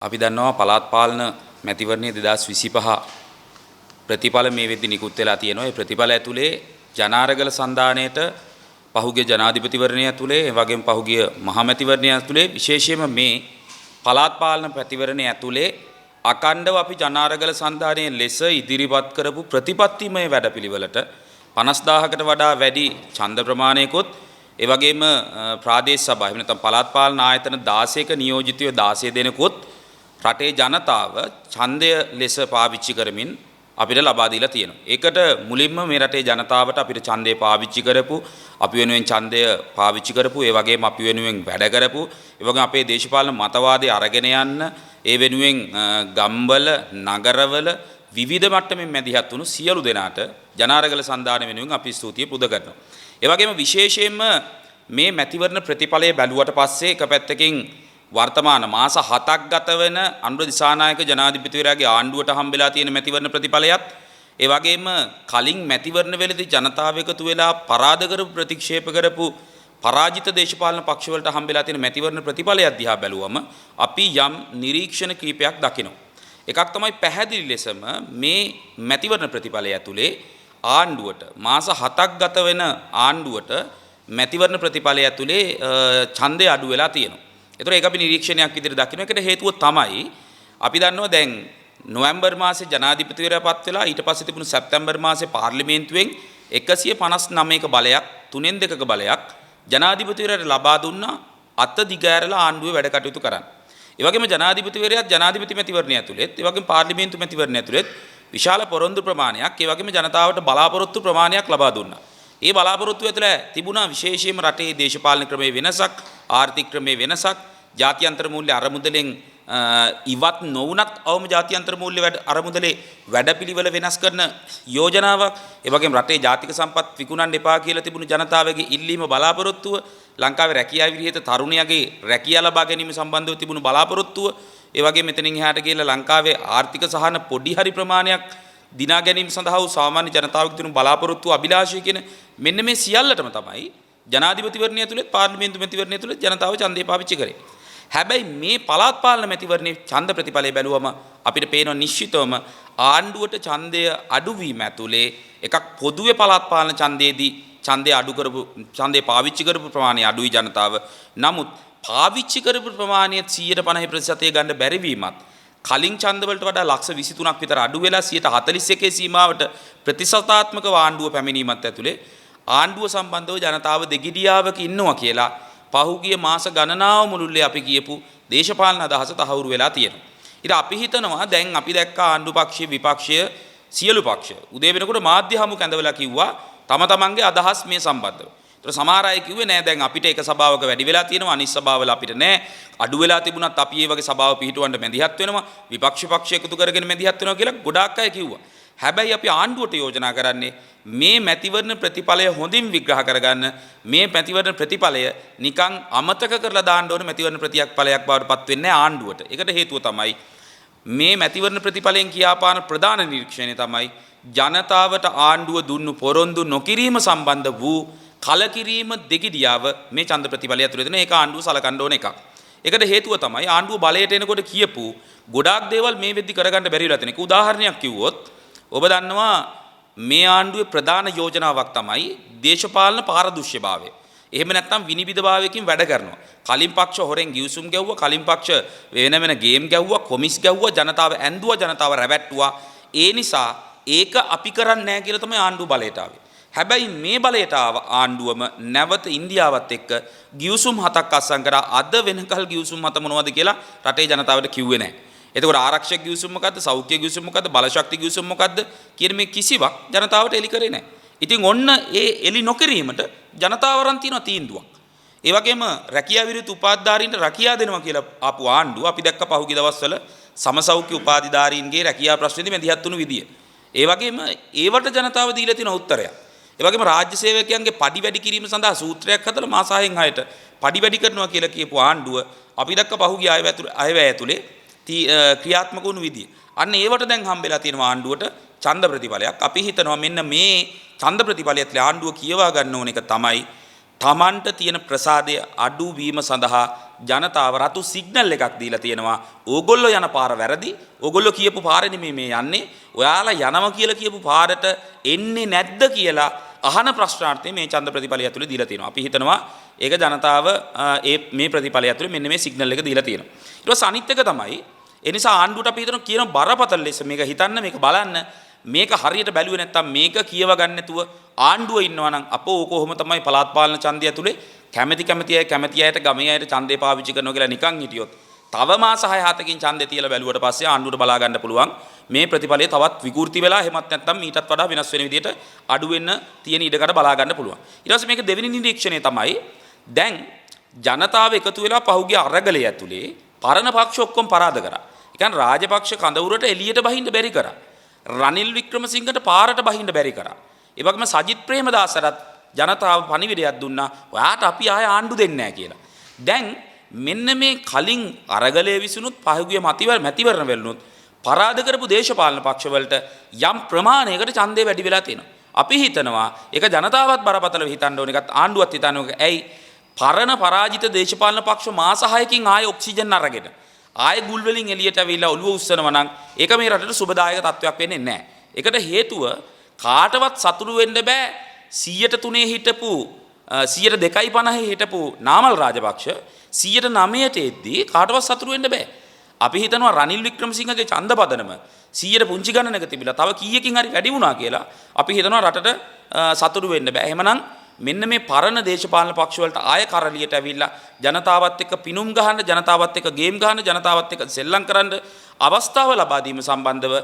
අපි දන්නවා පළාත් පාලන මැතිවරණයේ 2025 ප්‍රතිඵල මේ වෙද්දි නිකුත් වෙලා තියෙනවා. ඒ ප්‍රතිඵල ඇතුලේ ජනාරගල සන්ධානයට පහුගිය ජනාධිපතිවරණය ඇතුලේ, ඒ වගේම පහුගිය මහමැතිවරණය ඇතුලේ, විශේෂයෙන්ම මේ පළාත් පාලන මැතිවරණය ඇතුලේ අඛණ්ඩව අපි ජනාරගල සන්ධානයේ ලෙස ඉදිරිපත් කරපු ප්‍රතිපත්තිමය වැඩපිළිවෙලට 50,000කට වඩා වැඩි ඡන්ද ප්‍රමාණයකොත්, ඒ වගේම ප්‍රාදේශ සභා එහෙම නැත්නම් පළාත් පාලන ආයතන 16ක නියෝජිතයෝ 16 දෙනෙකුත් රටේ ජනතාව ඡන්දය ලෙස පාවිච්චි කරමින් අපිට ලබා දීලා තියෙනවා. ඒකට මුලින්ම මේ රටේ ජනතාවට අපිට ඡන්දය පාවිච්චි කරපු, අපි වෙනුවෙන් ඡන්දය පාවිච්චි කරපු, ඒ වගේම අපි වෙනුවෙන් වැඩ කරපු, ඒ වගේම අපේ දේශපාලන මතවාදය අරගෙන යන්න ඒ වෙනුවෙන් ගම්වල, නගරවල විවිධ මට්ටමින් මැදිහත් වුණු සියලු දෙනාට ජනාරගල සන්ධාන වෙනුවෙන් අපි ස්තුතිය පුද කරනවා. ඒ වගේම විශේෂයෙන්ම මේ මැතිවරණ ප්‍රතිඵලය බැලුවට පස්සේ එක පැත්තකින් වර්තමාන මාස 7ක් ගත වෙන අනුර දිසානායක ජනාධිපතිවරයාගේ ආණ්ඩුවට හම්බෙලා තියෙන මැතිවරණ ප්‍රතිඵලයත්, ඒ වගේම කලින් මැතිවරණ වෙලදී ජනතාව එකතු වෙලා පරාද කරපු, ප්‍රතික්ෂේප කරපු පරාජිත දේශපාලන පක්ෂවලට හම්බෙලා තියෙන මැතිවරණ ප්‍රතිඵලයක් දිහා බැලුවම අපි යම් නිරීක්ෂණ කීපයක් දකිනවා. එකක් තමයි පැහැදිලි ලෙසම මේ මැතිවරණ ප්‍රතිඵලය ඇතුලේ ආණ්ඩුවට, මාස 7ක් ගත වෙන ආණ්ඩුවට මැතිවරණ ප්‍රතිඵලය ඇතුලේ ඡන්දය අඩු වෙලා තියෙනවා. ඒතර ඒක අපි නිරීක්ෂණයක් විදිහට දකිනවා. ඒකට හේතුව තමයි අපි දන්නවා දැන් නොවැම්බර් මාසේ ජනාධිපතිවරයා පත් වෙලා ඊට පස්සේ තිබුණු සැප්තැම්බර් මාසේ පාර්ලිමේන්තුවෙන් 159ක බලයක්, තුනෙන් දෙකක බලයක් ජනාධිපතිවරයාට ලබා දුන්නා අත දිග ඇරලා ආණ්ඩුවේ වැඩ කටයුතු කරන්න. ඒ වගේම ජනාධිපතිවරයාත් ජනාධිපති මැතිවරණය ඇතුළෙත්, ඒ වගේම පාර්ලිමේන්තු මැතිවරණය ඇතුළෙත් විශාල පොරොන්දු ප්‍රමාණයක්, ඒ වගේම ජනතාවට බලාපොරොත්තු ප්‍රමාණයක් ලබා දුන්නා. ඒ බලාපොරොත්තු ඇතුළේ තිබුණා විශේෂයෙන්ම රටේ දේශපාලන ක්‍රමයේ වෙනසක්, ආර්ථික ක්‍රමයේ වෙනසක්, ජාත්‍යන්තර මූල්‍ය අරමුදලෙන් ඉවත් නොවුනත් අවම ජාත්‍යන්තර මූල්‍ය වැඩ අරමුදලේ වැඩපිළිවෙල වෙනස් කරන යෝජනාවක්, ඒ වගේම රටේ ජාතික සම්පත් විකුණන්න එපා කියලා තිබුණු ජනතාවගේ ඉල්ලීම බලාපොරොත්තුව, ලංකාවේ රැකියා විරහිත තරුණයාගේ රැකියා ලබා ගැනීම සම්බන්ධව තිබුණු බලාපොරොත්තුව, ඒ වගේම මෙතනින් එහාට ගිහලා ලංකාවේ ආර්ථික සහන පොඩි හරි ප්‍රමාණයක් දිනා ගැනීම සඳහා වූ සාමාන්‍ය ජනතාවගේ තිබුණු බලාපොරොත්තුව, අභිලාෂය කියන මෙන්න මේ සියල්ලටම තමයි ජනාධිපතිවරණය ඇතුළත් පාර්ලිමේන්තු මැතිවරණය ඇතුළත් ජනතාව ඡන්දය පාවිච්චි කරේ. හැබැයි මේ පළාත් පාලන මැතිවරණයේ ඡන්ද ප්‍රතිඵලය බැලුවම අපිට පේනවා නිශ්චිතවම ආණ්ඩුවට ඡන්දය අඩුවීම ඇතුලේ එකක් පොදුවේ පළාත් පාලන ඡන්දයේදී ඡන්දය අඩු කරපු, ඡන්දය පාවිච්චි කරපු ප්‍රමාණය අඩුයි ජනතාව. නමුත් පාවිච්චි කරපු ප්‍රමාණය 150 ප්‍රතිශතය ගන්න බැරි වීමත්, කලින් ඡන්ද වලට වඩා ලක්ෂ 23ක් විතර අඩු වෙලා 141 සීමාවට ප්‍රතිශතාත්මකව ආණ්ඩුව පැමිණීමත් ඇතුලේ ආණ්ඩුව සම්බන්ධව ජනතාව දෙගිඩියාවක ඉන්නවා කියලා පහුගිය මාස ගණනාව මුළුල්ලේ අපි කියපු දේශපාලන අදහස තහවුරු වෙලා තියෙනවා. ඉතින් අපි හිතනවා දැන් අපි දැක්ක ආණ්ඩු පක්ෂය, විපක්ෂය, සියලු පක්ෂ උදේ වෙනකොට මාධ්‍ය හමු කැඳවලා කිව්වා තම තමන්ගේ අදහස් මේ සම්බන්ධව. ඒතර සමහර අය කිව්වේ නෑ දැන් අපිට එක සභාවක වැඩි වෙලා තියෙනවා, අනිත් සභාවල අපිට නෑ. අඩු වෙලා තිබුණත් අපි ඒ වගේ සභාව පිහිටුවන්න මැදිහත් වෙනවා, විපක්ෂ පක්ෂ එකතු කරගෙන මැදිහත් වෙනවා කියලා ගොඩාක් අය කිව්වා. හැබැයි අපි ආණ්ඩුවට යෝජනා කරන්නේ මේ මැතිවරණ ප්‍රතිඵලය හොඳින් විග්‍රහ කරගන්න, මේ මැතිවරණ ප්‍රතිඵලය නිකන් අමතක කරලා දාන්න ඕන මැතිවරණ ප්‍රතිඵලයක් බවට පත් වෙන්නේ ආණ්ඩුවට. ඒකට හේතුව තමයි මේ මැතිවරණ ප්‍රතිඵලයෙන් කියාපාන ප්‍රධාන නිරීක්ෂණය තමයි ජනතාවට ආණ්ඩුව දුන්නු පොරොන්දු නොකිරීම සම්බන්ධ වූ කලකිරීම, දෙගිඩියාව මේ ඡන්ද ප්‍රතිඵලය ඇතුළේ තියෙන. ඒක ආණ්ඩුව සලකන්න ඕන එකක්. ඒකට හේතුව තමයි ආණ්ඩුව බලයට එනකොට කියපු ගොඩාක් දේවල් මේ වෙද්දි කරගන්න බැරි වෙලා තියෙන. ඒක උදාහරණයක් කිව්වොත් ඔබ දන්නවා මේ ආණ්ඩුවේ ප්‍රධාන යෝජනාවක් තමයි දේශපාලන පාරදෘශ්‍යභාවය. එහෙම නැත්නම් විනිවිදභාවයකින් වැඩ කරනවා. කලින් පක්ෂ හොරෙන් ගිවිසුම් ගැව්වා, කලින් පක්ෂ වෙන වෙන ගේම් ගැව්වා, කොමිස් ගැව්වා, ජනතාව ඇන්දුවා, ජනතාව රැවට්ටුවා. ඒ නිසා ඒක අපි කරන්නේ නැහැ කියලා තමයි ආණ්ඩුව බලයට ආවේ. හැබැයි මේ බලයට ආව ආණ්ඩුවම නැවත ඉන්දියාවත් එක්ක ගිවිසුම් 7ක් අත්සන් කරා. අද වෙනකල් ගිවිසුම් 7 මොනවද කියලා රටේ ජනතාවට කිව්වේ නැහැ. එතකොට ආරක්ෂක ගිවිසුම් මොකද්ද, සෞඛ්‍ය ගිවිසුම් මොකද්ද, බලශක්ති ගිවිසුම් මොකද්ද කියන මේ කිසිවක් ජනතාවට එලි කරේ නැහැ. ඉතින් ඔන්න ඒ එලි නොකිරීමට ජනතාව අරන් තියෙනවා තීන්දුවක්. ඒ වගේම රැකියා විරුද්ධ උපාධිධාරීන්ට රැකියා දෙනවා කියලා ආපු ආණ්ඩුව අපි දැක්ක පහුගිය දවස්වල සමසෞඛ්‍ය උපාධිධාරීන්ගේ රැකියා ප්‍රශ්නේදී මැදිහත් වුණු විදිය. ඒ වගේම ඒවට ජනතාව දීලා තියෙන උත්තරයක්. ඒ වගේම රාජ්‍ය සේවකයන්ගේ පඩි වැඩි කිරීම සඳහා සූත්‍රයක් හදලා මාස 6න් 6ට පඩි වැඩි කරනවා කියලා කියපු ආණ්ඩුව අපි දැක්ක පහුගිය අයවැය ඇතුලේ ක්‍රියාත්මක වුණු විදිය. අන්න ඒවට දැන් හම්බෙලා තියෙනවා ආණ්ඩුවට ඡන්ද ප්‍රතිඵලයක්. අපි හිතනවා මෙන්න මේ ඡන්ද ප්‍රතිඵලය ඇතුලේ ආණ්ඩුව කියවා ගන්න ඕන එක තමයි තමන්ට තියෙන ප්‍රසාදය අඩු වීම සඳහා ජනතාව රතු සිග්නල් එකක් දීලා තියෙනවා. ඕගොල්ලෝ යන පාර වැරදි. ඕගොල්ලෝ කියපු පාරේ නෙමෙයි මේ යන්නේ. ඔයාලා යනවා කියලා කියපු පාරට එන්නේ නැද්ද කියලා අහන ප්‍රශ්නාර්ථය මේ ඡන්ද ප්‍රතිඵලය ඇතුලේ දීලා තියෙනවා. අපි හිතනවා ඒක ජනතාව ඒ මේ ප්‍රතිඵලය ඇතුලේ මෙන්න මේ සිග්නල් එක දීලා තියෙනවා. ඊට පස්සේ අනිත් එක තමයි, ඒ නිසා ආණ්ඩුවට අපි හිතනවා කියන බරපතල ලෙස මේක හිතන්න, මේක බලන්න, මේක හරියට බැලුවේ නැත්තම්, මේක කියව ගන්න නැතුව ආණ්ඩුව ඉන්නවා නම් අපෝ ඕක කොහොම තමයි පළාත් පාලන ඡන්දය ඇතුලේ කැමැති කැමැති අය කැමැති අයට ගමේ අයට ඡන්දේ පාවිච්චි කරනවා කියලා නිකන් හිටියොත්, තව මාස 6 7කින් ඡන්දේ තියලා බැලුවට පස්සේ ආණ්ඩුවට බලා ගන්න පුළුවන් මේ ප්‍රතිඵලය තවත් විකෘති වෙලා, එහෙමත් නැත්නම් මීටත් වඩා වෙනස් වෙන විදිහට අඩු වෙන්න තියෙන ඉඩකඩ බලා ගන්න පුළුවන්. ඊට පස්සේ මේක දෙවෙනි නිරීක්ෂණය තමයි, දැන් ජනතාව එකතු වෙලා පහුගිය අරගලය ඇතුලේ පරණ පක්ෂ ඔක්කොම පරාද කරා. ඒ කියන්නේ රාජපක්ෂ කඳවුරට එළියට බහින්න බැරි කරා. රනිල් වික්‍රමසිංහට පාරට බහින්න බැරි කරා. ඒ වගේම සජිත් ප්‍රේමදාසටත් ජනතාව පණිවිඩයක් දුන්නා, ඔයාට අපි ආය ආණ්ඩු දෙන්නේ නැහැ කියලා. දැන් මෙන්න මේ කලින් අරගලයේ විසුණුත්, පහුගිය මැතිවරණ වෙලුණුත් පරාද කරපු දේශපාලන පක්ෂවලට යම් ප්‍රමාණයකට ඡන්දය වැඩි වෙලා තියෙනවා. අපි හිතනවා ඒක ජනතාවත් බරපතලව හිතන්න ඕන එකත්, ආණ්ඩුවත් හිතන්න ඕන එක. ඇයි, පරණ පරාජිත දේශපාලන පක්ෂ මාස 6කින් ආයෙ ඔක්සිජන් අරගෙන ආයෙ ගුල් වලින් එළියට ඇවිල්ලා ඔළුව උස්සනවා නම් ඒක මේ රටට සුබදායක තත්ත්වයක් වෙන්නේ නැහැ. ඒකට හේතුව කාටවත් සතුටු වෙන්න බෑ. 103 හිටපු, 2.50 හිටපු නාමල් රාජපක්ෂ 109ට එද්දී කාටවත් සතුටු වෙන්න බෑ. අපි හිතනවා රනිල් වික්‍රමසිංහගේ ඡන්ද පදනම 100ට පුංචි ගණනක තිබිලා තව කීයකින් හරි වැඩි වුණා කියලා අපි හිතනවා රටට සතුටු වෙන්න බෑ. එහෙමනම් මෙන්න මේ පරණ දේශපාලන පක්ෂ වලට ආය කරලියට ඇවිල්ලා ජනතාවත් එක්ක පිනුම් ගහන්න, ජනතාවත් එක්ක ගේම් ගහන්න, ජනතාවත් එක්ක සෙල්ලම් කරන්න අවස්ථාව ලබා දීම සම්බන්ධව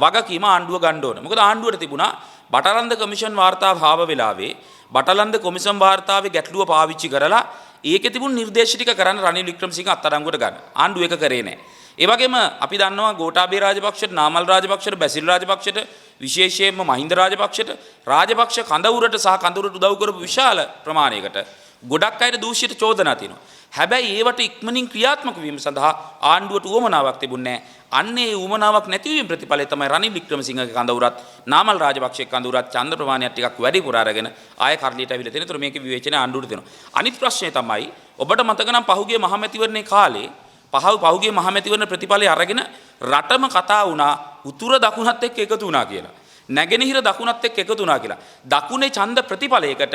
වගකීම ආණ්ඩුව ගන්න ඕන. මොකද ආණ්ඩුවට තිබුණා බටලන්ද කොමිෂන් වාර්තාව ආව වෙලාවේ බටලන්ද කොමිසම් වාර්තාවේ ගැටලුව පාවිච්චි කරලා ඒකේ තිබුණු නිර්දේශ ටික කරන්න රනිල් වික්‍රමසිංහ අත්අඩංගුවට ගන්න. ආණ්ඩුව ඒක කරේ නෑ. ඒ වගේම අපි දන්නවා ගෝඨාභය රාජපක්ෂට, නාමල් රාජපක්ෂට, බැසිල් රාජපක්ෂට, විශේෂයෙන්ම මහින්ද රාජපක්ෂට, රාජපක්ෂ කඳවුරට සහ කඳවුරට උදව් කරපු විශාල ප්‍රමාණයකට ගොඩක් අයට දූෂිත චෝදනා තියෙනවා. හැබැයි ඒවට ඉක්මනින් ක්‍රියාත්මක වීම සඳහා ආණ්ඩුවට උවමනාවක් තිබුණේ නැහැ. අන්න ඒ උවමනාවක් නැතිවීම ප්‍රතිඵලය තමයි රනිල් වික්‍රමසිංහගේ කඳවුරත් නාමල් රාජපක්ෂගේ කඳවුරත් ඡන්ද ප්‍රමාණයක් ටිකක් වැඩිපුර අරගෙන ආය කරලියට ඇවිල්ලා තියෙන. ඒතර මේකේ විවේචනය ආණ්ඩුවට දෙනවා. අනිත් ප්‍රශ්නය තමයි, ඔබට මතක නම් පහුගිය මහමැතිවරණේ කාලේ පහුගිය මහමැතිවරණ ප්‍රතිඵලය අරගෙන රටම කතා වුණා උතුර දකුණත් එක්ක එකතු වුණා කියලා. නැගෙනහිර දකුණත් එක්ක එකතු වුණා කියලා. දකුණේ ඡන්ද ප්‍රතිඵලයකට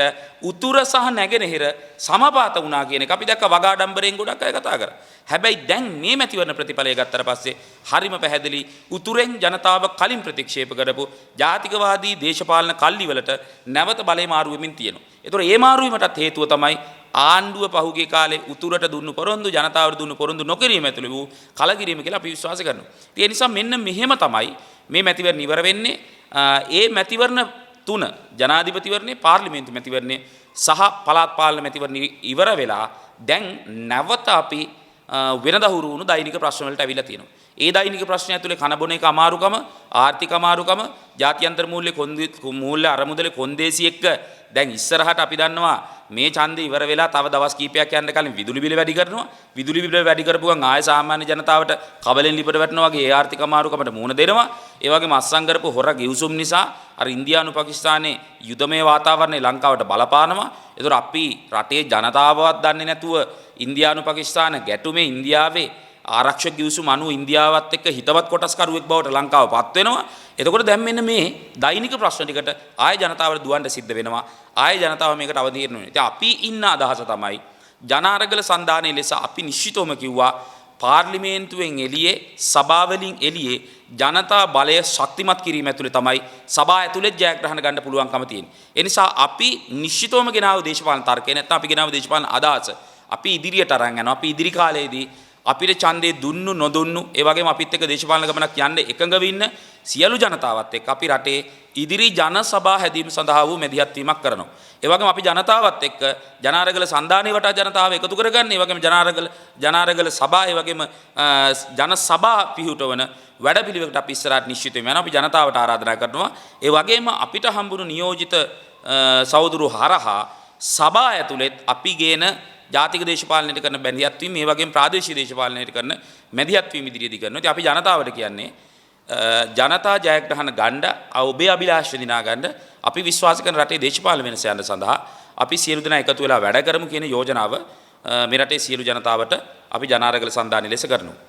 උතුර සහ නැගෙනහිර සමපාත වුණා කියන එක අපි දැක්ක, වගාඩම්බරයෙන් ගොඩක් අය කතා කරා. හැබැයි දැන් මේ මැතිවරණ ප්‍රතිඵලය ගත්තට පස්සේ හරිම පැහැදිලි, උතුරෙන් ජනතාව කලින් ප්‍රතික්ෂේප කරපු ජාතිකවාදී දේශපාලන කල්ලි වලට නැවත බලය මාරු වෙමින් තියෙනවා. ඒතොර ඒ මාරු වීමටත් හේතුව තමයි ආණ්ඩුව පහුගිය කාලේ උතුරට දුන්නු පොරොන්දු, ජනතාවට දුන්නු පොරොන්දු නොකිරීම ඇතුළේ වූ කලකිරීම කියලා අපි විශ්වාස කරනවා. ඒ නිසා මෙන්න මෙහෙම තමයි මේ මැතිවරණ ඉවර වෙන්නේ. ඒ මැතිවරණ තුන, ජනාධිපතිවරණේ, පාර්ලිමේන්තු මැතිවරණේ සහ පළාත් පාලන මැතිවරණ ඉවර වෙලා දැන් නැවත අපි වෙනදා හුරු වුණු දෛනික ප්‍රශ්න වලට ඇවිල්ලා තියෙනවා. ඒ දෛනික ප්‍රශ්න ඇතුලේ කන බොන එක අමාරුකම, ආර්ථික අමාරුකම, ජාත්‍යන්තර මූල්‍ය මූල්‍ය අරමුදලේ කොන්දේසි එක්ක දැන් ඉස්සරහට අපි දන්නවා මේ ඡන්දය ඉවර වෙලා තව දවස් කීපයක් යන්න කලින් විදුලි බිල වැඩි කරනවා. විදුලි බිල වැඩි කරපු ගමන් ආය සාමාන්‍ය ජනතාවට කබලෙන් ලිපට වැටෙනවා වගේ ඒ ආර්ථික අමාරුකමට මුහුණ දෙනවා. ඒ වගේම අත්සන් කරපු හොර ගිවිසුම් නිසා අර ඉන්දියානු පාකිස්තානයේ යුදමය වාතාවරණය ලංකාවට බලපානවා. ඒතර අපි රටේ ජනතාවවත් දන්නේ නැතුව ඉන්දියානු පාකිස්තාන ගැටුමේ ඉන්දියාවේ ආරක්ෂක ගිවිසුම අනුව ඉන්දියාවත් එක්ක හිතවත් කොටස්කරුවෙක් බවට ලංකාව පත් වෙනවා. එතකොට දැන් මෙන්න මේ දෛනික ප්‍රශ්න ටිකට ආය ජනතාවට දුවන්න සිද්ධ වෙනවා. ආය ජනතාව මේකට අවදීර්ණ වෙනවා. ඉතින් අපි ඉන්න අදහස තමයි, ජන අරගල සන්ධානයේ ලෙස අපි නිශ්චිතවම කිව්වා, පාර්ලිමේන්තුවෙන් එළියේ, සභාවලින් එළියේ ජනතා බලය ශක්තිමත් කිරීම ඇතුලේ තමයි සභා ඇතුලේ ජයග්‍රහණ ගන්න පුළුවන්කම තියෙන්නේ. ඒ නිසා අපි නිශ්චිතවම ගෙනාව දේශපාලන තර්කය, නැත්නම් අපි ගෙනාව දේශපාලන අදහස අපි ඉදිරියට අරන් යනවා. අපි ඉදිරි කාලයේදී අපිට ඡන්දේ දුන්නු නොදුන්නු, ඒ වගේම අපිත් එක්ක දේශපාලන ගමනක් යන්න එකඟ වෙන්න සියලු ජනතාවත් එක්ක අපි රටේ ඉදිරි ජන සභා හැදීම සඳහා වූ මැදිහත් වීමක් කරනවා. ඒ වගේම අපි ජනතාවත් එක්ක ජනාරගල සන්ධානය වටා ජනතාව එකතු කරගන්න, ඒ වගේම ජනාරගල සභා, ඒ වගේම ජන සභා පිහිටවන වැඩපිළිවෙලකට අපි ඉස්සරහට නිශ්චිත වෙනවා. අපි ජනතාවට ආරාධනා කරනවා. ඒ වගේම අපිට හම්බුණු නියෝජිත සහෝදරු හරහා සභා ඇතුළෙත් අපි ගේන ජාතික දේශපාලනයට කරන මැදිහත් වීම, ඒ වගේම ප්‍රාදේශීය දේශපාලනයට කරන මැදිහත් වීම ඉදිරියේදී කරනවා. ඉතින් අපි ජනතාවට කියන්නේ, ජනතා ජයග්‍රහණ ගන්න, ඔබේ අභිලාෂ දිනා ගන්න, අපි විශ්වාස කරන රටේ දේශපාලන වෙනස යන්න සඳහා අපි සියලු දෙනා එකතු වෙලා වැඩ කරමු කියන යෝජනාව මේ රටේ සියලු ජනතාවට අපි ජනාරගල සන්ධානය ලෙස කරනවා.